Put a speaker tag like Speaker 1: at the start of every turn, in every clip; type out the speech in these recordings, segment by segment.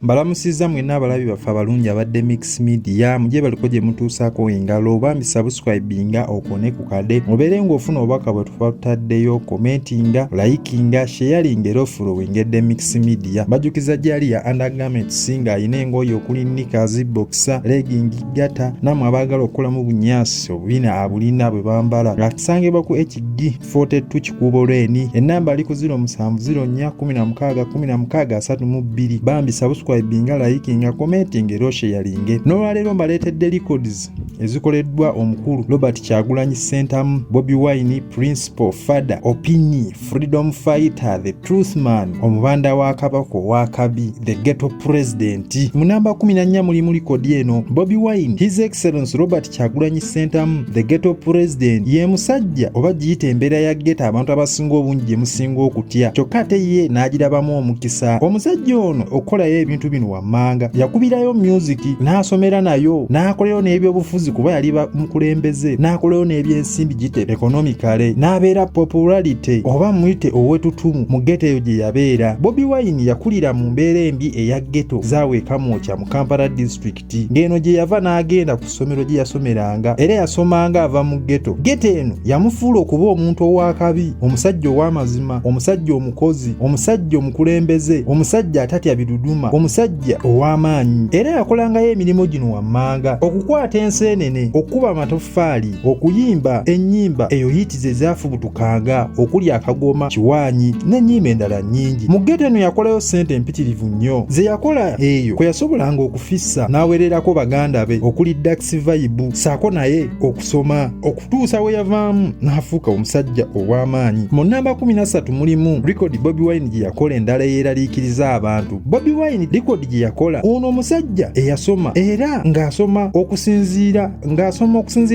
Speaker 1: Mbalamusizza mwenna abalabi baffe abalungi abadde Mix Media, mugye baliko gye mutuusaako engalo. Bambi subscribinga okone ku kade obeere ng'ofuna obubaka bwe tuba tutaddeyo, commentinga, likinga, sharinga era ofollowinga Mix Media. Mbajjukiza gyali ya undergarments ng'alina engoye okuli knickers, boxer, legging, gata, nammwe abaagala okukolamu bunyaasi obubina abulina bwe bambala. Asangibwa ku HG 42 Kikuubo Lane, ennamba ali ku 0704 16 16 32. Bambi subscribinga, likinga, commentinga era osharinge. N'olwaleero mbaleetedde records ezikoleddwa omukulu Robert Kyagulanyi Ssentamu, Bobi Wine, Principal, Father Opini, Freedom Fighter, the Truth Man, omubanda wa Kabaka owakabi, the Ghetto President. Mu namba 14 mulimu likodi eno: Bobi Wine, His Excellence Robert Kyagulanyi Ssentamu, the Ghetto President, ye musajja oba giyita embeera ya ghetto abantu abasinga obungi gye musinga okutya, kyokka ate ye n'agirabamu omukisa. Omusajja ono okukolayo ebintu bino wammanga yakubirayo music, n'asomera nayo, n'akolerayo n'ebyobufuzi kuba yali mukulembeze, n'akolayo n'ebyensimbi gite economically, n'abeera popularity oba muyite ow'etutumu mu ghetto eyo gye yabeera. Bobi Wine yakulira mu mbeera embi eya ghetto zaawe Kamwokya mu Kampala District, ng'eno gye yava n'agenda ku ssomero gye yasomeranga, era yasomanga ava mu ghetto. Ghetto eno yamufuula okuba omuntu ow'akabi, omusajja ow'amazima, omusajja omukozi, omusajja omukulembeze, omusajja atatya biduduma, omusajja ow'amaanyi. Era yakolangayo emirimu gino wammanga: okukwata enseenene, okukuba amatoffaali, okuyimba ennyimba eyo hit ze zaafubutukanga okuli Akagoma, Kiwaanyi n'ennyimba endala nnyingi. Mu ghetto eno yakolayo ssente empitirivu nnyo ze yakola eyo kwe yasobolanga okufissa n'awererako baganda be okuli Dax Vibe, ssaako naye okusoma okutuusa we yavaamu n'afuuka omusajja ow'amaanyi. Mu namba 13 mulimu record Bobi Wine gye yakola endala eyeeraliikiriza abantu. Bobi Wine record gye yakola ono omusajja eyasoma era ng'asoma okusinziira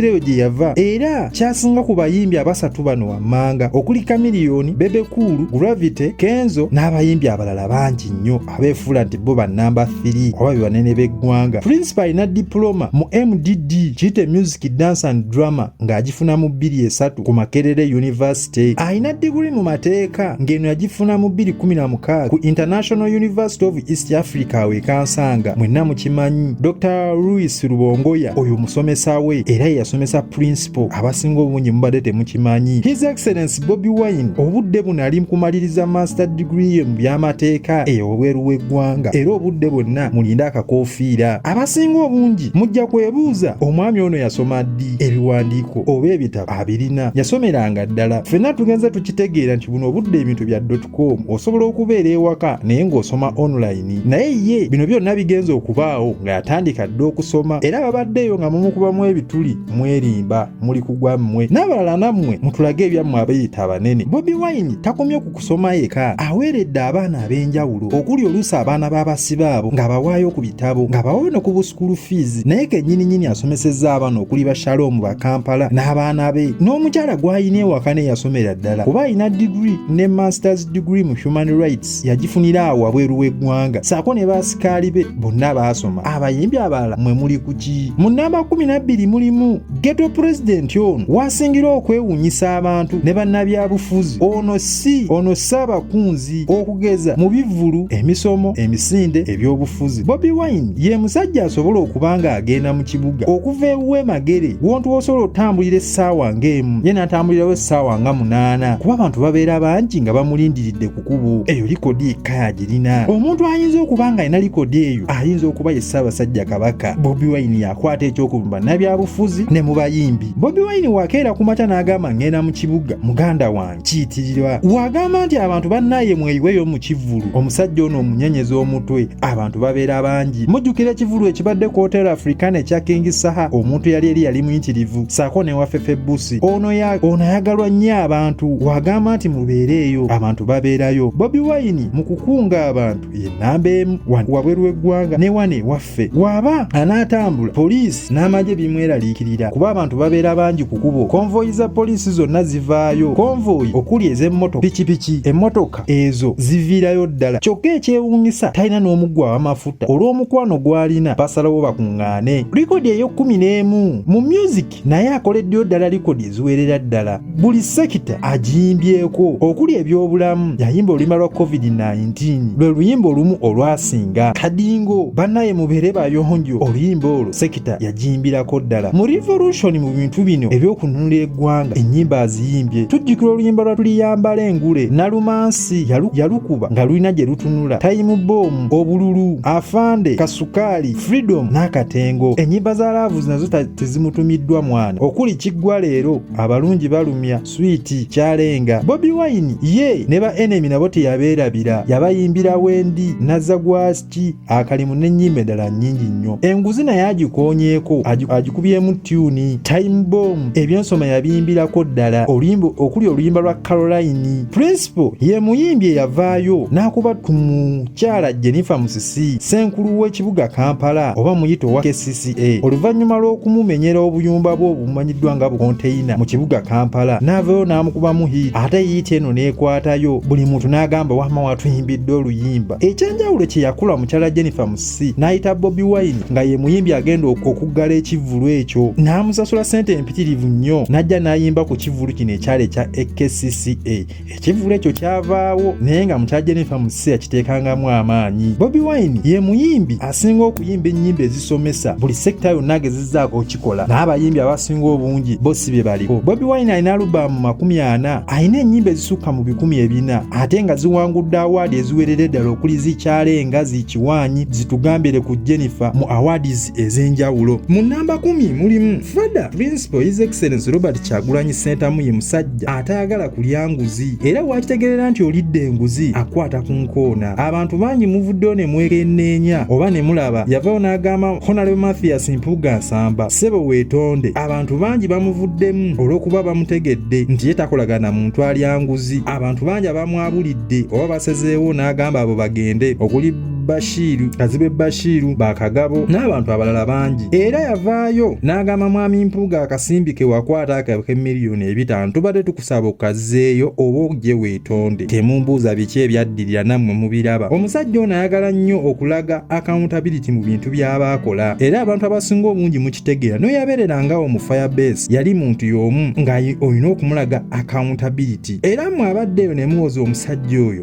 Speaker 1: eyo gye yava, era kyasinga ku bayimbi abasatu bano wammanga okuli Chameleone, Bebe Cool, Gravity, Kenzo n'abayimbi abalala bangi nnyo abeefuula nti bo bannamba 3 oba be banene b'eggwanga. Principal alina diploma mu MDD, kiyite Music, Dance and Drama, ng'agifuna mu 23 ku Makerere University. Alina diguli mu mateeka ng'eno yagifuna mu 2016 ku International University of East Africa awo e Kansanga. Mwenna mukimanyi Dr Louis Rubongoya oyo musomesa we, era ye yasomesa Principal. Abasinga obungi mubadde temukimanyi. His Excellence Bobi Wine obudde buno ali kumaliriza master degree ye mu by'amateeka eyo obweru w'eggwanga, era obudde bwonna mulinde akakoofiira. Abasinga obungi mujja kwebuuza omwami ono yasoma ddi? Ebiwandiiko oba ebitabo abirina, yasomeranga ddala. Ffenna tugenze tukitegeera nti buno obudde ebintu bya com, osobola okubeera ewaka naye ng'osoma online, naye ye bino byonna bigenza okubaawo nga yatandika dda okusoma. Era babaddeeyo nga mumukubamu ebituli, mwerimba, muli kugwa mmwe n'abalala nammwe mutulage ebyammwe abeeyita abanene. Bobi Wine takomye ku kusoma yeka, aweeredde abaana ab'enjawulo okuli oluusi abaana b'abasibe abo ng'abawaayo ku bitabo, ng'abawaayo ne ku school fees, naye kennyininyini asomesezza abaana okuli ba Shalom Bakampala n'abaana be n'omukyala gw'alina ewaka ne yasomera ddala kuba alina degree ne masters degree mu human rights, yagifunira awo wabweru w'eggwanga, ssaako ne baasikaali be bonna baasoma. Abayimbi abalala mwe muli ku ki? Mu namba 12 mulimu Ghetto President. Ono wasingira okwewuunyisa abantu ne bannabyabufuzi. Ono si ono ssaabakunzi okugeza mu bivvulu, emisomo, emisinde, ebyobufuzi. Bobi Wine ye musajja asobola okuba ng'agenda mu kibuga okuva ewuwe Magere wontu wosobola otambulira essaawa ng'emu, ye n'atambulirawo essaawa nga 8 kuba abantu babeera bangi nga bamulindiridde ku kubo. Eyo likodi yekka yagirina. Omuntu ayinza okuba nga alina likodi eyo ayinza okuba ye Ssaabasajja Kabaka. Bobi Wine yakwata ekyokuba mu bannabyabufuzi ne mu bayimbi. Bobi Wine wakeera ku makya n'agamba, "Ngenda mu kibuga, muganda wange," kiyitirirwa. Wagamba nti, "Abantu bannaye mweyiweeyo mu kivvulu," omusajja ono omunyenyeza omutwe, abantu babeera bangi. Mujjukira ekivvulu ekibadde ku Hotel Africana ekya King Saha, omuntu yali eri yali muyitirivu, ssaako ne wafefe busi. Ono ayagalwa nnyo abantu. Wagamba nti, "Mubeereeyo," abantu babeerayo. Bobi Wine mu kukunga abantu ye namba emu wabweru w'eggwanga ne wano ewaffe. Waaba anaatambula, poliisi n'amagye bimweraliikirira kuba abantu babeera bangi ku kubo. Konvoyi za poliisi zonna zivaayo, konvoyi okuli ez'emmotoka, pikipiki, emmotoka ezo ziviirayo ddala. Kyokka ekyewuunyisa, talina n'omuggwa w'amafuta. Olw'omukwano gw'alina basalawo bakuŋŋaane. Likodi ey'okkumi n'emu mu music, naye akoleddeyo ddala likodi eziwerera ddala, buli sector agiyimbyeko okuli ebyobulamu. Yayimba oluyimba lwa COVID-19, lwe luyimba olumu olwasinga. Basinga Kadingo bannaye mubeere bayonjo. Oluyimba olwo Sekita yagiyimbirako ddala mu revolution mu bintu bino ebyokununula eggwanga. Ennyimba aziyimbye, tujjukira oluyimba lwa Tuliyambala Engule, Nalumansi yalukuba nga lulina gye lutunula, Time Bomb, Obululu, Afande, Kasukaali, Freedom n'Akatengo. Ennyimba za love nazo tezimutumiddwa mwana, okuli Kiggwa Leero, Abalungi Balumya, Swiiti, Kyalenga. Bobi Wine ye ne ba enemy nabo teyabeerabira, yabayimbira Wendi, Nazza Gwaki, Akalimu n'ennyimba endala nnyingi nnyo. Enguzi naye agikoonyeeko, agikubyemu tune. Time Bomb, ebyensoma yabiyimbirako ddala oluyimba okuli oluyimba lwa Caroline. Principal ye muyimbi eyavaayo n'akuba ku mukyala Jennifer Musisi, ssenkulu w'ekibuga Kampala oba muyite owa KCCA, oluvannyuma lw'okumumenyera obuyumba bwe obumanyiddwa nga bukonteyina mu kibuga Kampala, n'avayo n'amukubamu hit, ate hit eno n'ekwatayo buli muntu n'agamba wamma watuyimbidde oluyimba. Ekyenjawulo kye yakola mukyala Jennifer Musisi n'ayita Bobi Wine nga ye muyimbi agenda okuggala ekivvulu ekyo, n'amusasula ssente empitirivu nnyo, n'ajja n'ayimba ku kivvulu kino ekyali ekya KCCA. Ekivvulu ekyo kyavaawo naye nga mukyala Jennifer Musisi yakiteekangamu amaanyi. Bobi Wine ye muyimbi asinga okuyimba ennyimba ezisomesa, buli sekita yonna agezezzaako okikola, n'abayimbi abasinga obungi bo si bye baliko. Bobi Wine alina alubaamu 40, alina ennyimba ezisukka mu 400 ate nga ziwangudde awaadi eziwerera eddala okuli Zikyalenga, Zikiwaanyi, Zitugambire ku Jennifer mu awards ez'enjawulo. Mu nnamba 10 mulimu Father Principal His Excellency Robert Kyagulanyi Ssentamu. Ye musajja atayagala kulya nguzi, era wakitegerera nti olidde enguzi akwata ku nkoona. Abantu bangi muvuddeyo ne mwekenneenya oba ne mulaba yavaayo n'agamba Honorable Mathias Mpuuga Nsamba, ssebo weetonde. Abantu bangi bamuvuddemu olw'okuba bamutegedde nti ye takolagana muntu alya nguzi. Abantu bangi abamwabulidde oba basezeewo n'agamba abo bagende, okuli Bashiru, Kazibwe Bashiru, Bakagabo n'abantu abalala bangi. Era yavaayo n'agamba Mwami Mpuuga, akasimbi ke wakwata ak'emiliyoni 500 tubadde tukusaba okazzeeyo oba ojje weetonde. Temumbuuza biki ebyaddirira, nammwe mubiraba. Omusajja ono ayagala nnyo okulaga accountability mu bintu by'aba akola, era abantu abasinga obungi mukitegeera. N'oyabeererangawo mu Firebase yali muntu y'omu nga olina okumulaga accountability, era mmwe abaddeeyo ne muwoza omusajja oyo,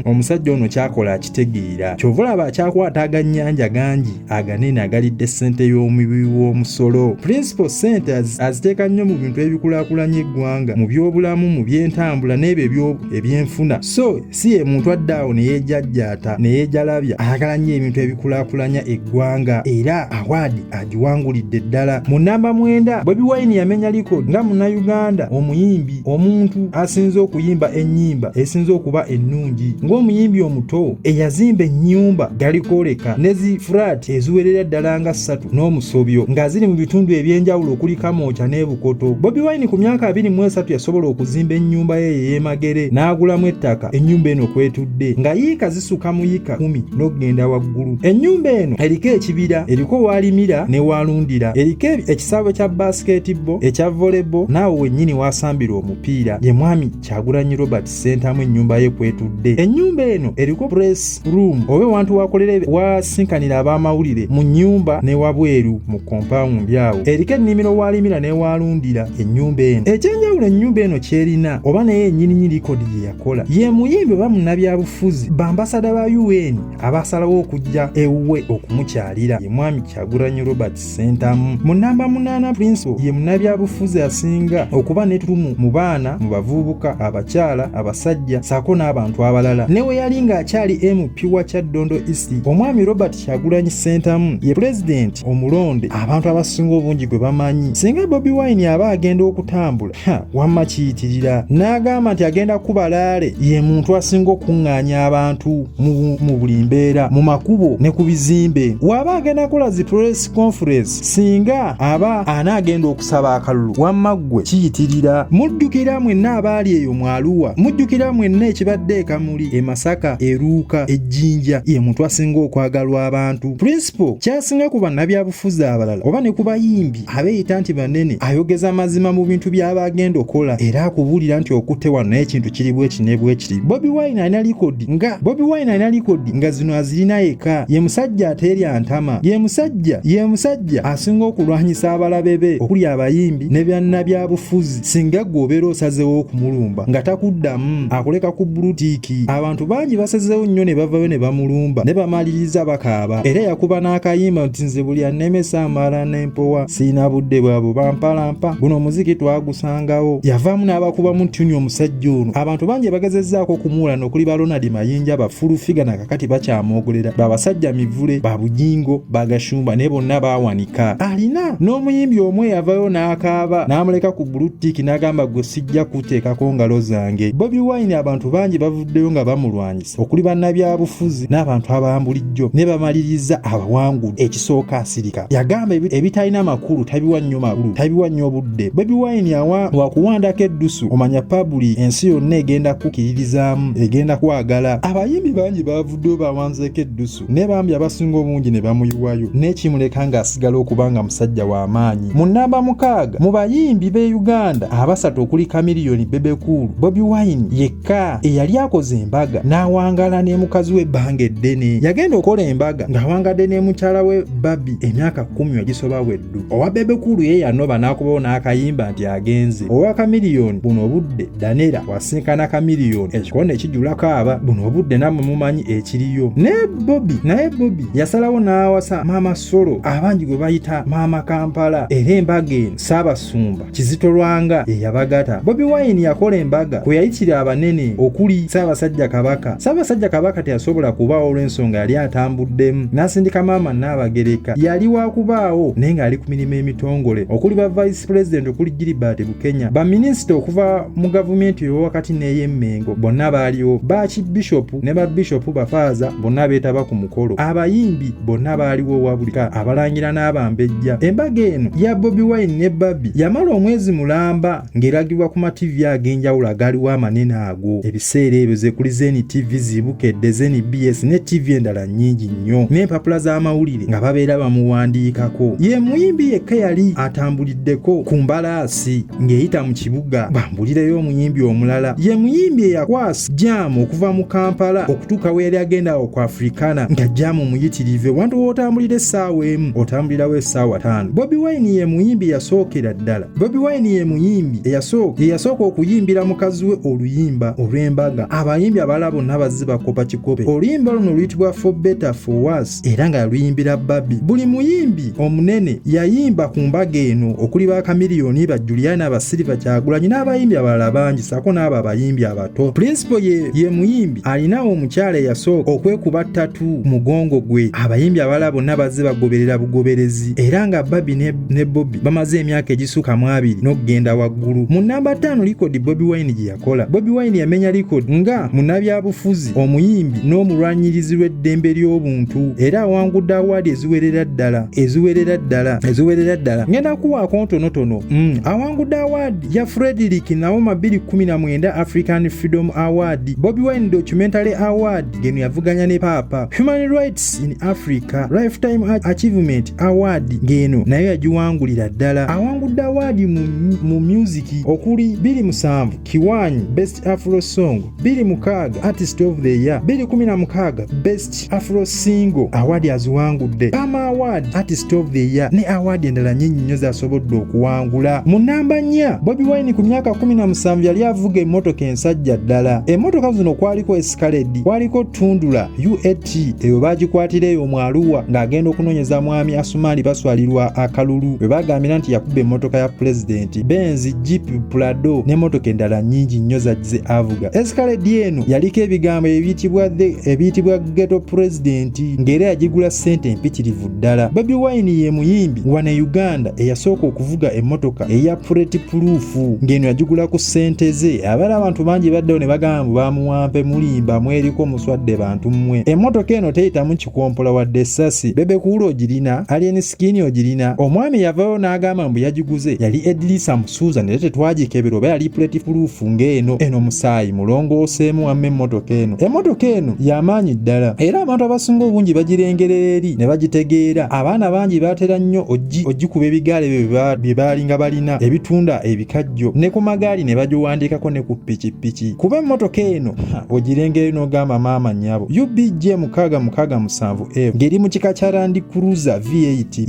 Speaker 1: omusajja ono kyakola akitegeera. Kyova olaba akyakwata agannyanja gangi aganene agalidde ssente y'omuwi w'omusolo. Principal ssente aziteeka nnyo mu bintu ebikulaakulanya eggwanga, mu byobulamu, mu byentambula n'ebyo ebyenfuna. So si ye muntu adde awo ne yeejajjaata ne yeejalabya, ayagala nnyo ebintu ebikulaakulanya eggwanga, era awaadi agiwangulidde ddala. Mu nnamba 9, Bobi Wine yamenya likodi nga Munnayuganda omuyimbi omuntu asinze okuyimba ennyimba esinze okuba ennungi, ng'omuyimbi omuto eyazimba ennyumba galikwoleka ne zi flat eziwerera ddala nga 3 n'omusobyo nga ziri mu bitundu eby'enjawulo okuli Kamwokya n'e Bukoto. Bobi Wine ku myaka 23 yasobola okuzimba ennyumba ye ey'emagere n'agulamu ettaka ennyumba eno kwetudde nga yiika zisuka mu yiika 10 n'okugenda waggulu. Ennyumba eno eriko ekibira, eriko waalimira ne waalundira, eriko ekisaawe kya basketball, ekya volleyball, naawe wennyini waasambira omupiira. Ye Mwami Kyagulanyi Robert Ssentamu ennyumba ye kwetudde. Ennyumba eno eriko press room oba ewantu wakolera wasinkanira ab'amawulire mu nnyumba ne wabweru mu kompawundi awo. Eriko ennimiro waalimira ne waalundira ennyumba eno. Ekyenjawulo ennyumba eno kyerina oba naye ennyininyini likodi gye yakola, ye muyimbi oba munnabyabufuzi bambasada ba UN abasalawo okujja ewuwe okumukyalira, ye Mwami Kyagulanyi Robert Ssentamu. Mu nnamba 8, Principal ye munnabyabufuzi asinga okuba n'ettutumu mu baana, mu bavubuka, abakyala, abasajja ssaako n'abantu abalala. Ne we yali ng'akyali MP wa Kyaddondo East, Omwami Robert Kyagulanyi Ssentamu ye pulezidenti omulonde abantu abasinga obungi gwe bamanyi. Singa Bobi Wine aba agenda okutambula, wamma kiyitirira n'agamba nti agenda kubalaale, ye muntu asinga okuŋŋaanya abantu mu buli mbeera, mu makubo ne ku bizimbe. W'aba agenda kukola zi press conference, singa aba anaagenda okusaba akalulu, wamma ggwe kiyitirira. Mujjukira mwenna abaali eyo mu Arua, mujjukira mwenna ekibadde e Kamuli, e Masaka, e Luuka, e Jjinja, ye muntu asinga okwagalwa abantu. Principal kyasinga ku bannabyabufuzi abalala oba ne ku bayimbi abeeyita nti banene, ayogeza mazima mu bintu by'aba agenda okola, era akubuulira nti okutte wano naye ekintu kiri bweki ne bwekiri. Bobi Wine alina likodi nga Bobi Wine alina likodi nga zino azirina yeka. Ye musajja ateerya ntama, ye musajja asinga okulwanyisa abalabe be okuli abayimbi ne bannabyabufuzi. Singa ggwe obeera osazeewo okumulumba nga takuddamu, akuleka ku blue tick. Abantu bangi basazeewo nnyo ne bavayo ne bamulumba. Lumumba ne bamaliriza bakaaba. Era yakuba n'akayimba nti nze buli annemesa amala n'empowa, siina budde bwabo bampalampa, guno omuziki twagusangawo. Yavaamu n'abakubamu tuni omusajja ono. Abantu bangi bagezezzaako okumuwulana okuli ba Ronald Mayinja, ba Full Figure na kakati bakyamwogolera, ba basajja Mivule, ba Bujingo, ba Gashumba ne bonna baawanika. Alina n'omuyimbi omu eyavayo n'akaaba n'amuleka ku blue tick n'agamba gwe sijja kuteekako ngalo zange. Bobi Wine abantu bangi bavuddeyo nga bamulwanyisa okuli bannabyabufuzi n'abantu abambulijjo ne bamaliriza abawangudde. Ekisooka asirika, yagamba ebitalina makulu tabiwa nnyo makulu, tabiwa nnyo budde. Bobi Wine awa wakuwandako eddusu, omanya public ensi yonna egenda kukkiririzaamu, egenda kwagala. Abayimbi bangi bavuddeyo bawanzeeko eddusu ne bambi abasinga obungi ne bamuyiwayo n'ekimuleka ng'asigala okuba nga musajja wa maanyi. Mu nnamba 6 mu bayimbi b'e Uganda abasatu okuli Chameleone, Bebe Cool, Bobi Wine yekka eyali akoze embaga n'awangaala ne mukazi we ebbanga eddene. Yagenda okukola embaga ng'awangadde ne mukyala we Barbie emyaka 10 egisoba bweddu. Owa Bebe Cool ye yanoba n'akubawo n'akayimba nti agenze. Owa Chameleone buno obudde Danera wasinkana Chameleone ekikonde kijula kaaba, buno obudde nammwe mumanyi ekiriyo. Naye Bobi yasalawo n'awasa Maama Solo abangi gwe bayita Maama Kampala, era embaga eno Ssaabasumba Kizito Lwanga ye yabagata. Bobi Wine yakola embaga kwe yayitira abanene okuli Ssaabasajja Kabaka. Ssaabasajja Kabaka teyasobola kubaawo olw'ensonga yali atambuddemu n'asindika Maama Nnaabagereka. Yali wa kubaawo naye ng'ali ku mirimu emitongole okuli ba Vice President okuli Gilbert Bukenya, baminisita okuva mu gavumenti ey'owakati n'ey'Emmengo bonna baaliwo, baakibishopu ne babishopu, bafaaza bonna beetaba ku mukolo, abayimbi bonna baaliwo wabulika abalangira n'abambejja. Embaga eno ya Bobi Wine ne Barbie yamala omwezi mulamba ng'eragibwa ku mativi ag'enjawulo agaaliwo amanene ago ebiseera ebyo, ze kuli Zen TV, Zibukedde, Zen BS ne TV endala nnyingi nnyo n'empapula z'amawulire nga babeera bamuwandiikako. Ye muyimbi yekka yali atambuliddeko ku mbalaasi ng'eyita mu kibuga. Bambulireyo omuyimbi omulala. Ye muyimbi eyakwasa jaamu okuva mu Kampala okutuuka we yali agenda awo ku Africana, nga jaamu muyitirivu, ewantu w'otambulira essaawa emu otambulirawo essaawa 5. Bobi Wine ye muyimbi eyasookera ddala. Bobi Wine ye muyimbi eyasooka okuyimbira mukazi we oluyimba olw'embaga. Abayimbi abalala bonna bazze bakopa kikope. Oluyimba luno luyitibwa For Better For Worse era nga yaluyimbira Barbie. Buli muyimbi omunene yayimba ku mbaga eno okuli ba Chameleone, ba Juliana, ba Silver Kyagulanyi n'abayimbi abalala bangi ssaako n'abo abayimbi abato. Principal ye muyimbi alina omukyala eyasooka okwekuba ttatu ku mugongo gwe. Abayimbi abalala bonna bazze bagoberera bugoberezi era nga Barbie ne Bobi bamaze emyaka egisukka mu 20 n'okugenda waggulu. Mu nnamba 5 likodi Bobi Wine gye yakola. Bobi Wine yamenya likodi nga munnabyabufuzi, omuyimbi n'omulwanyirizi w'eddembe ly'obuntu era awangudde awaadi eziwerera ddala eziwerera ddala eziwerera ddala. Ngenda kuwaako ntonotono. Awangudde awaadi ya Frederick Naoma 2019 African Freedom Award, Bobi Wine Documentary Award geno yavuganya ne Paapa, Human Rights in Africa Lifetime Achievement Award ng'eno nayo yagiwangulira ddala. Awangudde awaadi mu music okuli 2007 Kiwanyi Best Afro Song, 2006 Artist of the Year, 2016 Best Afro Single award aziwangudde, Pama Award Artist of the Year ne award endala nnyingi nnyo z'asobodde okuwangula. Mu nnamba 4 Bobi Wine ku myaka 17 yali avuga emmotoka ensajja ddala. Emmotoka zino kwaliko Escalade, kwaliko Tundra UAT eyo baagikwatira eyo mu Arua ng'agenda okunoonyeza mwami Asumani Baswalirwa akalulu bwe bagambira nti yakuba emmotoka ya pulezidenti. Benz, Jeep, Prado n'emmotoka endala nnyingi nnyo zazze avuga. Escalade eno yaliko ebigambo ebiyitibwa Ghetto President ng'era yagigula ssente empitirivu ddala. Bobi Wine ye muyimbi wano e Uganda eyasooka okuvuga emmotoka eya bulletproof ng'eno yagigula ku ssente ze. Abaala abantu bangi baddewo ne bagamba mbu bamuwampe, mulimba mweriko muswadde bantu mmwe. Emmotoka eno teyitamu kikompola wadde essasi. Bebe Cool ogirina, Alien Skin ogirina. Omwami yavayo n'agamba mbu yagiguze yali Edrisa Musuuza naye tetwagikebera oba yali bulletproof ng'eno. Eno musaayi mulongooseemu wamma emmotoka eno. Emmotoka eno y'amaanyi ddala era abantu abasinga obungi bagirengerera eri ne bagitegeera. Abaana bangi batera nnyo ogikuba ebigaali ebyo bye baalinga balina ebitunda ebikajjo ne ku magaali ne bagiwandiikako ne ku pikipiki. Kuba emmotoka eno ogirengere n'ogamba maama nnyabo. UBJ 667F ng'eri mu kika kya Land Cruiser V8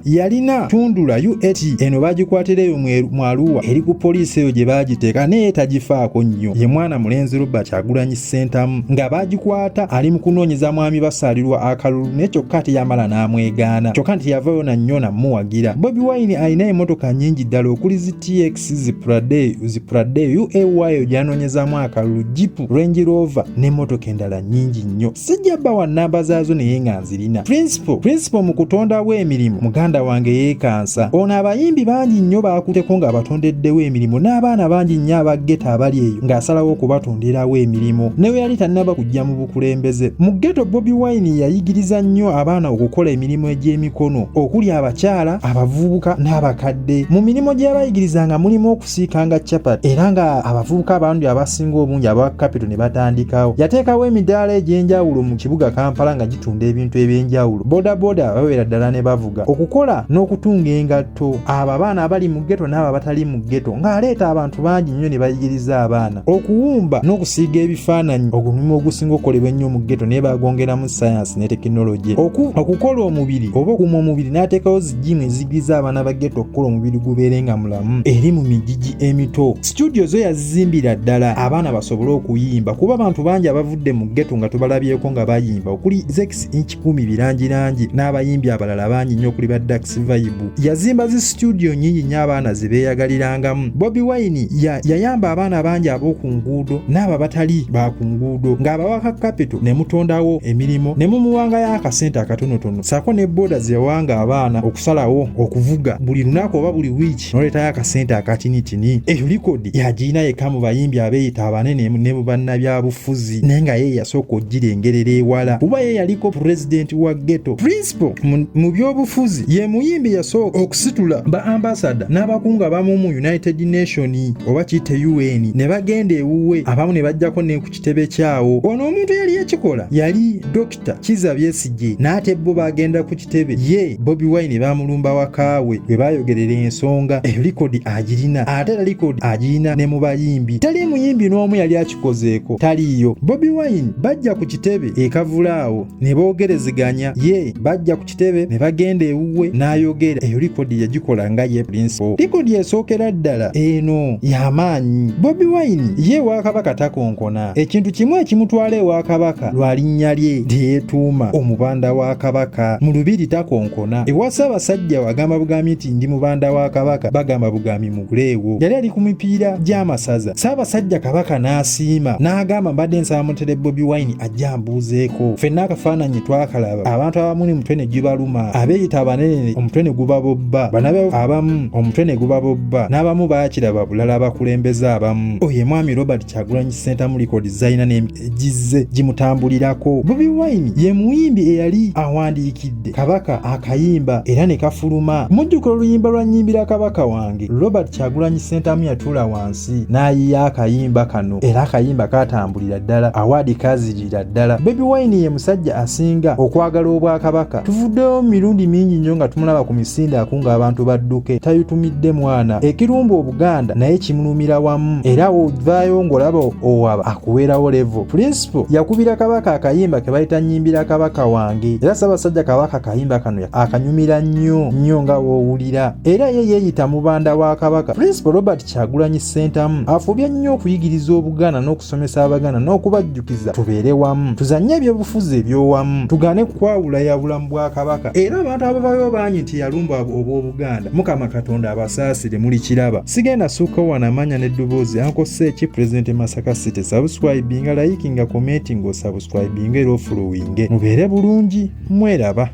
Speaker 1: yalina Tundra UAT eno bagikwatira eyo mu Arua eri ku poliisi eyo gye baagiteeka naye tagifaako nnyo. Ye mwana mulenzi Robert Kyagulanyi Ssentamu nga bagikwata ali Yali mu kunoonyeza mwami Basaalirwa akalulu, naye kyokka ate yamala n'amwegaana, kyokka nti yavaayo na nnyo namuwagira. Bobi Wine alina emmotoka nnyingi ddala okuli zi TX, zi Prado UAY gy'anoonyezaamu akalulu, Jeep, Range Rover n'emmotoka endala nnyingi nnyo. Sijja bba wa nnamba zaazo, naye nga nzirina. Principal mu kutondawo emirimu, muganda wange yeekansa. Ono abayimbi bangi nnyo baakutteko ng'abatondeddewo emirimu, n'abaana bangi nnyo aba ghetto abali eyo ng'asalawo okubatonderawo emirimu, ne we yali tannaba kujja mu bukulembeze. Mu ghetto, Bobi Wine yayigiriza nnyo abaana okukola emirimu egy'emikono, okuli abakyala, abavubuka n'abakadde. Mu mirimu gy'abayigirizanga mulimu okusiikanga capati, era nga abavubuka abandi abasinga obungi aba capital ne batandikawo. Yateekawo emidaala egy'enjawulo mu kibuga Kampala nga gitunda ebintu eby'enjawulo. Bodaboda babeera ddala ne bavuga, okukola n'okutunga engatto. Abo abaana abali mu ghetto n'abo abatali mu ghetto, ng'aleeta abantu bangi nnyo ne bayigiriza abaana okuwumba n'okusiiga ebifaananyi, ogwo mulimu ogusinga okukolebwa ennyo mu ghetto, naye bagongeramu sayansi ne tekinologi. Okukola omubiri oba okuuma omubiri, n'ateekawo zi gym eziyigiriza abaana ba ghetto okukola omubiri gubeere nga mulamu. Eri mu migigi emito, studio zo yazizimbira ddala abaana basobole okuyimba, kuba abantu bangi abavudde mu ghetto nga tubalabyeko nga bayimba, okuli Zex Nkikumi Birangirangi n'abayimbi abalala bangi nnyo okuli ba Dax Vibe. Yazimba zi studio nnyingi nnyo abaana ze beeyagalirangamu. Bobi Wine yayamba abaana bangi ab'oku nguudo n'abo abatali ba ku nguudo, ng'abawaka capital ne mutondawo emirimu ne mumuwangayo akasente akatonotono, ssaako ne boda ze yawanga abaana okusalawo okuvuga buli lunaku oba buli wiiki n'oleetayo akasente akatinitini. Eyo likodi yagirina yekka mu bayimbi abeeyita abanene ne mu bannabyabufuzi, naye nga ye yasooka ogirengerera ewala kuba ye yaliko pulezidenti wa ghetto. Principal mu byobufuzi, ye muyimbi yasooka okusitula ba ambassador n'abakungu abamu mu United Nation oba kiyite UN ne bagenda ewuwe, abamu ne bajjako ne ku kitebe kyawo. Ono omuntu yali yakikola yali Dr Kiza Besigye, n'ate bo bagenda ku kitebe, ye Bobi Wine bamulumba wakaawe we bayogerera ensonga. Eyo likodi agirina, ate era likodi agirina ne mu bayimbi. Tali muyimbi n'omu yali akikozeeko, taliiyo. Bobi Wine bajja ku kitebe e Kavule awo ne boogerezeganya, ye bajja ku kitebe ne bagenda ewuwe n'ayogera. Eyo likodi yagikola nga ye principal. Likodi esookera ddala eno y'amaanyi. Bobi Wine ye ewa Kabaka takonkona. Ekintu kimu ekimutwala ewa Kabaka lwa linnya lye lyeyetuuma, omubanda wa Kabaka. Mu lubiri takonkona. Ewa Ssaabasajja wagamba bugambi nti ndi mubanda wa Kabaka, bagamba bugambi muguleewo. Yali ali ku mipiira gy'amasaza, Ssaabasajja Kabaka n'asiima n'agamba, "Mbadde nsaba mutere Bobi Wine ajja ambuuzeeko." Ffenna akafaananyi twakalaba. Abantu abamu ne mutwe ne gibaluma, abeeyita abanene omutwe ne gubabobba, banabe abamu omutwe ne gubabobba, n'abamu baakiraba bulala. Abakulembeze abamu, oyo mwami Robert Kyagulanyi Ssentamu likodi zalina negizze gimutambulirako. Bobi Wine ye muyimbi eyali awandiikidde Kabaka akayimba era ne kafuluma. Mujjukira oluyimba lwa "Nnyimbira Kabaka Wange"? Robert Kyagulanyi Ssentamu yatuula wansi n'ayiya akayimba kano, era akayimba katambulira ddala, award kazirira ddala. Bobi Wine ye musajja asinga okwagala obwakabaka. Tuvuddeyo mirundi mingi nnyo nga tumulaba ku misinde akunga abantu badduke, tayutumidde mwana. Ekirumba Obuganda naye kimulumira wamu, era ovaayo ng'olaba owaba akuweerawo level. Principal yakubira Kabaka akayimba ke bayita "Nnyimbira Kabaka Wange", era Ssaabasajja Kabaka akayimba kano akanyumira nnyo nnyo nga woowulira, era ye yeeyita mubanda wa Kabaka. Principal Robert Kyagulanyi Ssentamu afubye nnyo okuyigiriza Obuganda n'okusomesa Abaganda n'okubajjukiza tubeere wamu, tuzanye ebyobufuzi ebyowamu, tugaane kwawulayawula mu bwakabaka. Era abantu abavayo bangi nti yalumba obw'Obuganda, Mukama Katonda abasaasire, muli kiraba. Sigenda sukka wano. Amanya n'eddoboozi, Uncle Seki, President Masaka City. Subscribinga, likinga, commentinga, osubscribinga era ofollowinge. Mubeere bulungi, mweraba.